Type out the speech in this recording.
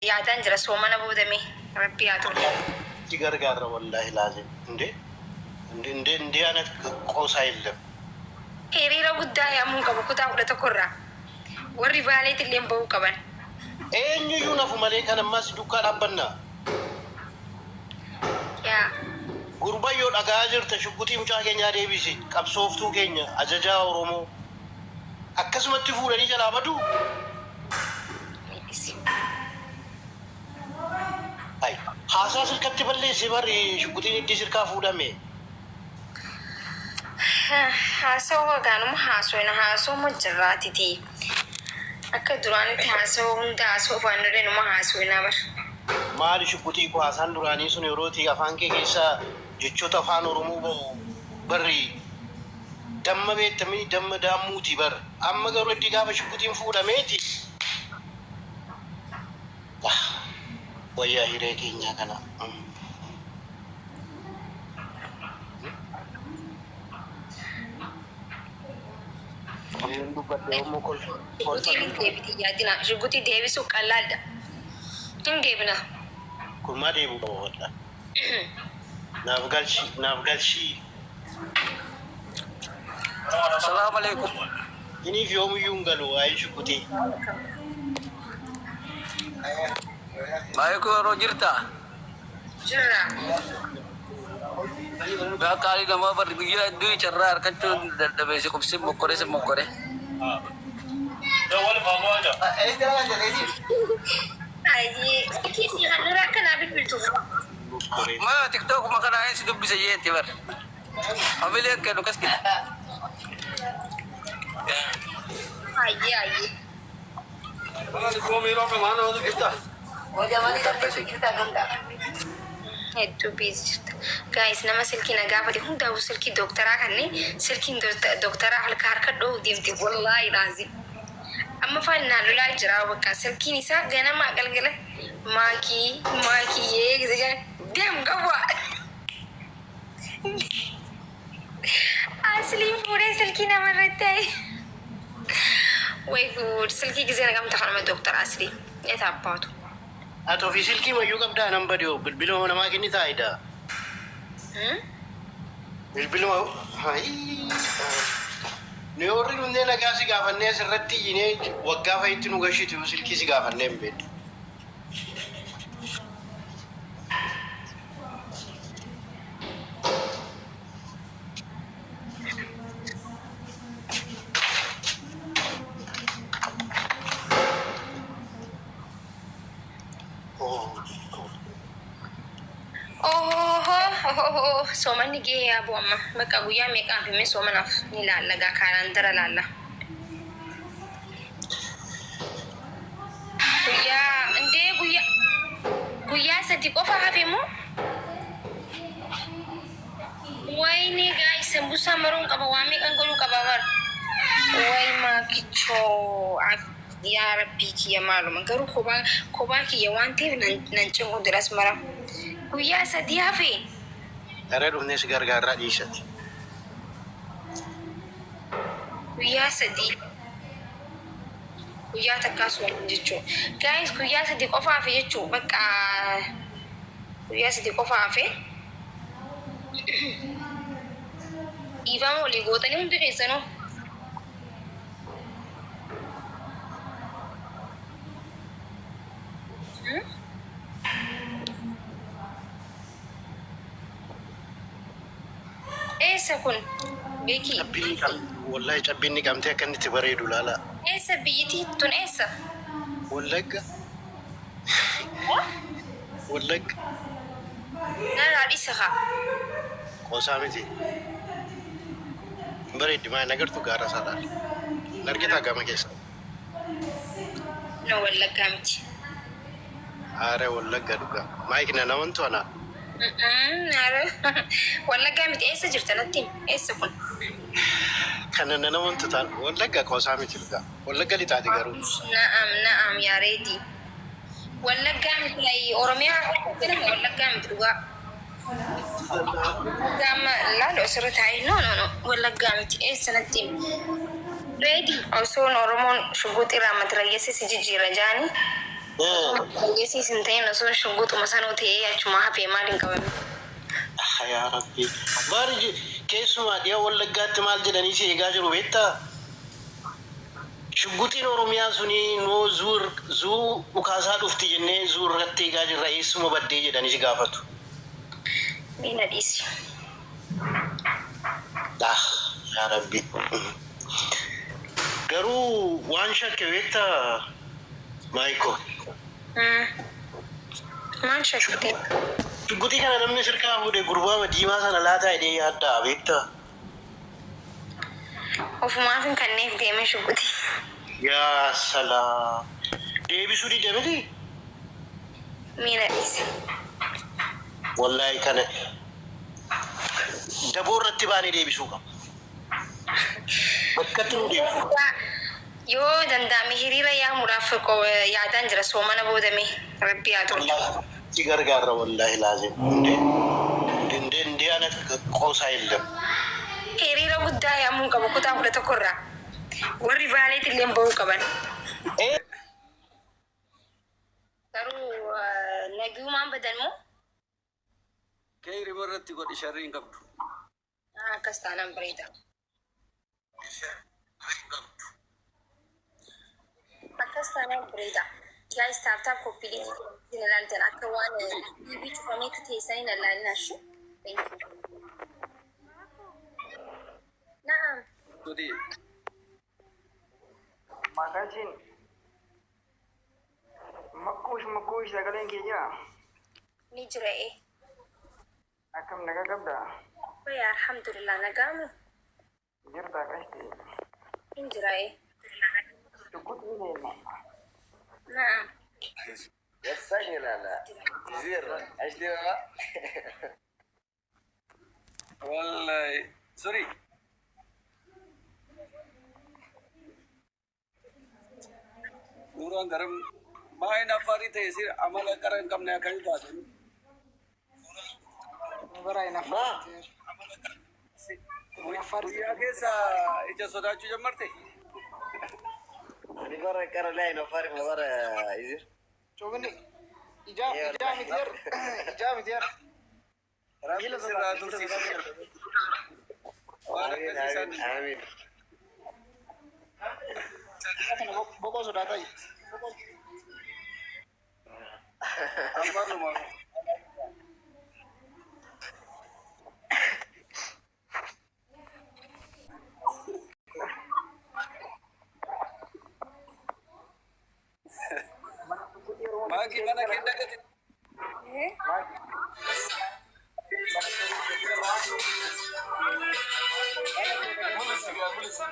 Yaadaan jira soomana booda mee rabbi haa tolchu. Si gargaarra wallaahi laazim እንዴ እንዴ እንዴ እንዲህ አይነት ቆሳ የለም። Hiriira guddaa yaamuu qabu kutaa 11 irraa. Warri Baaleetilleen bahuu qaban. Eenyuyyuu nafu malee kan ammas dukkaa dhaabbanna. Yaa. Gurbayyoo dhaga'aa jirta shugguxii mucaa keenyaa deebisi qabsooftuu keenya ajajaa Oromoo akkasumatti fuudhanii jalaa baduu. Miidhisi. Hay haasaa silkatti balleesse bari shugguxiin iddii sirkaa fuudhame. Haasawaa gaanuma haasoyna haasawuma jirraatiti. Akka duraanitti haasawaa hunda haasawuu baannullee numa haasoynaa bar. Maali shugguxii koo haasaan duraanii sun yerooti afaan kee keessaa jechoota afaan Oromoo bahu barri damma beektamii damma daammuuti bar amma garuu iddii gaafa shugguxiin fuudhameeti. Wayyaa hiree keenyaa kana. Kanneen dubbadhe immoo kolfa kolfa Shugguxiin hin deebiti yaadina. Shugguxii deebisuu qallaadha. Hin deebina. Kun maa deebi'u qaba wallah. Naaf galchi naaf galchi. Salaamu alaikum. Iniif yoomiyyuu hin galu waa'ee shugguxii. Baay'ee yeroo jirta. Jirra. Gaa qaalii namaa barri guyyaa hedduu carraa harkachuu dadhabee si qubsin mokkoree si mokkoree. Ayyee. Silkii sii kan nurra akka naa bilbiltuuf. Maa tiktookuma kana si dubbise jeetti bar. Familiin kennu kas kiti. Ayyee ayyee. Hedduu busy jirta. Guys nama silkii na gaafate hundaafuu silkii dooktaraa kanne silkiin dooktaraa halka harka dho'uu deemte wallaahi laazim. Amma faan naan lolaa jira bakka silkiin isaa ganamaa galgala maakii maakii yee gise jedhan deem gawwaa. Asliin fuudhee silkii namarratti ta'e. Way guud silkii gisee nagamta kanuma dooktar Aslii የት አባቱ Ati ofii silkii mayyuu qabdaa nan badiyoo bilbiluma namaa kennitaa ida. Bilbiluma hayi. Nu warri dhumnee nagaa si gaafannee asirratti iyyinee waggaa fa'itti nu gashitu silkii si gaafannee hin beeknu. Oho soomanni gahee yaaboo amma bakka guyyaa meeqaa hafime soomanaaf ni laalla gaa kaalaandara laalla. Guyyaa indee guyyaa guyyaa sadi qofa hafe moo? Wayne guys sambusaa maruun qaba waa meeqan godhuu qaba bar. Way maakichoo yaa rabbii kiyya maaluma garuu kophaa kophaa kiyya waan ta'eef nan nan cinqu diras mara. Guyyaa sadii hafe. Gara dhufnee si gargaarraa dhiisati. Guyyaa sadii. Guyyaa takkaa sooman jechuu. Guys guyyaa sadi qofa hafe jechuu bakka guyyaa sadi qofa hafe. Dhiifama walii gootanii hundi keessanuu. Eessa kun beekii? Cabbiin qam wallahi cabbiin ni qabtee akka inni itti bareedu laala. Eessa biyyiti tun eessa? Wallagga. Wallagga. Narraa dhisa kaa. Qoosaa miti. Hin bareeddi maa hin agartu gaara isaa laala. Hin argitaa gama keessa? No Wallaggaa miti. Aare Wallagga dhugaa. Maayik na namantu ana. Wallaggaa miti eessa jirta natti himi eessa kun? Kana na namantu taan Wallagga qoosaa miti dhugaa. Wallagga lixaati garuu. Na'am na'am yaa reedi. Wallaggaa miti layi Oromiyaa jedhama Wallaggaa miti dhugaa. Wallaggaa amma laalo asirra taa'ee no no no Wallaggaa miti eessa natti himi. Reedi osoon Oromoon shuguxii irraa matirayyasee si jijjiira jaani. Ogeessiis hin ta'in osoo shugguxuma sanuu ta'ee achuma hafee maal hin qabame. Ah, yaa Rabbi. Bari keessumaa dhiya Wallaggaatti maal jedhanii si eegaa jiru beektaa? Shugguxiin Oromiyaa suni noo zuur zuu dhukaasaa dhufti jennee zuu irratti eegaa jirra eessuma baddee jedhanii si gaafatu. Mee na dhiisi. Ah, yaa Rabbi. Garuu waan shakke beektaa Maayiko? Maal shakkite? Shugguxii kana namni sirkaa fuudhe gurbaama diimaa sana laataa jedhee yaaddaa beektaa? Ofumaaf hin kanneef deeme shugguxii. Yaa salaam. Deebisuu dide miti? Mee na dhiisi. Wallaahi kana daboo irratti baanee deebisuu qaba. Bakkatti nu deebisuu qaba. Yoo danda'ame hiriira yaamuudhaaf yaadaan jira soomana boodame rabbi haa tolchu. Wallaahi si gargaarra wallaahi laazim. እንዴ እንዴ እንዲህ አይነት ቆሳ የለም። Hiriira guddaa yaamuu qaba kutaa 11 irraa. Warri Baaleetti illee bahuu qaban. Garuu nagiyumaan badan moo? Kee hirima irratti godhi sharrii hin qabdu. Akkas taanaan bareeda. Akkas taanaan bareeda. Guys, tap tap copy link isin ilaaltan akka waan TV cufameetti teessanii na ilaalin ashu. Thank you. Na'am. Godhi. Maqaatiin makkuush makkuush sagaleen kee jira. Ni jira ee. Akkam nagaa qabdaa? Wayya alhamdulillah nagaamu. Jirtaa qashti. Hin jira ee. Shugguxii deema. Na'am. Wallahi. Sorry. Suuraan garam baay'een affaarii ta'e si amala qara hin qabne akkamii baasan. Guyyaa keessa ija sodaachuu jammarte. Rabbi sirraa tursiisa. Waan akkasii isaan Affaaruma. Maakii mana kee dhaqate. Mul'isi gaa mul'isi.